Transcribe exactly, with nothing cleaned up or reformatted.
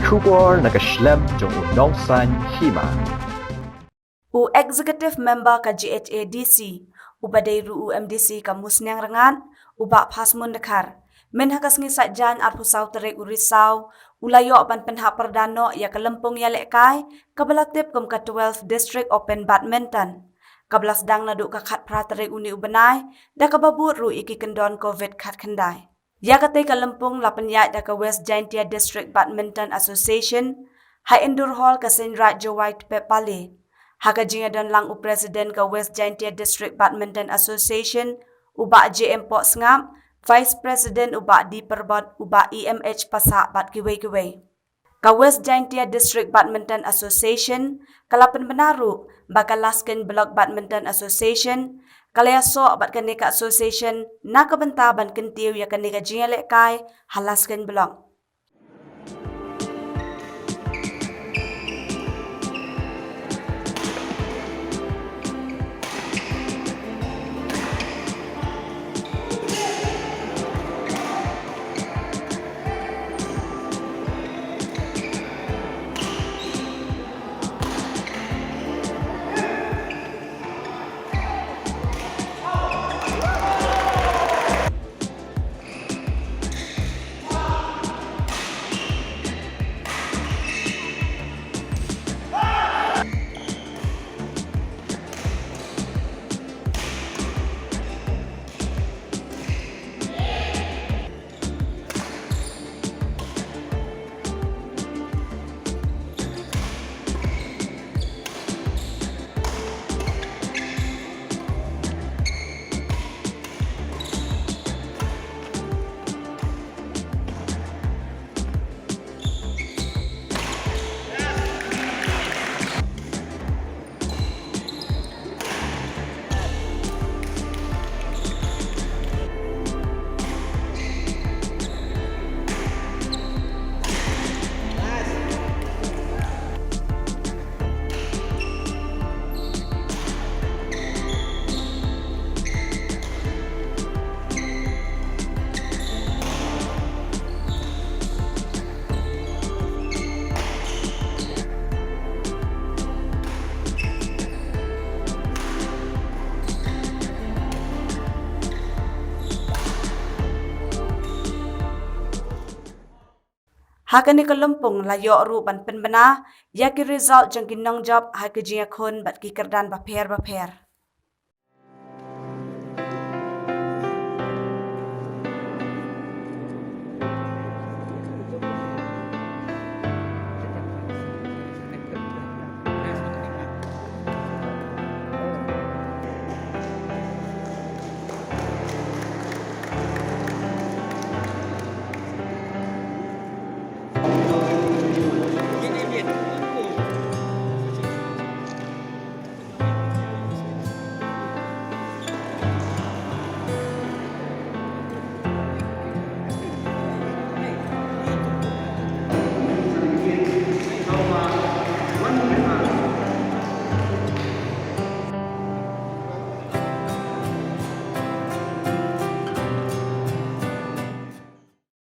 Khubor na ka shlem jong u nongsan hima. U Executive Member ka G H A D C, uba dei ruh u M D C ka Musniang Rngat, u Bah Phasmon Dkhar, mynha ka sngi Saitjaiñ arphew saw tarik u Risaw, u la ïoh ban pynhap pyrda noh ïa ka lympung ïalehkai kaba la tip kum ka twelfth District Open Badminton, kaba la sdang naduh ka khatphra tarik une u bnai, da kaba bud ruh ïa ki kyndon Covid khatkhyndai. Ïa katei ka lympung la pynïaid da ka West Jaintia District Badminton Association ha Indoor Hall ka Seiñ Raij Jowai Tpep Valley. Ha ka jingïadon lang u President ka West Jaintia District Badminton Association, u Bah J M Pohsngap, Vice President u Bah D Pyrbot, u Bah E M H Passah bad kiwei kiwei. Ka West Jaintia District Badminton Association ka la pynbna ruh ba ka Laskein Block Badminton Association ka la ïasoh bad kane ka association na ka bynta ban kyntiew ïa kane ka jingïalehkai ha Laskein Block. Ha kane ka lympung la ïoh ruh ban pynbna ïa ki result jong ki nongjop ha ki jingïakhun bad ki kyrdan bapher bapher.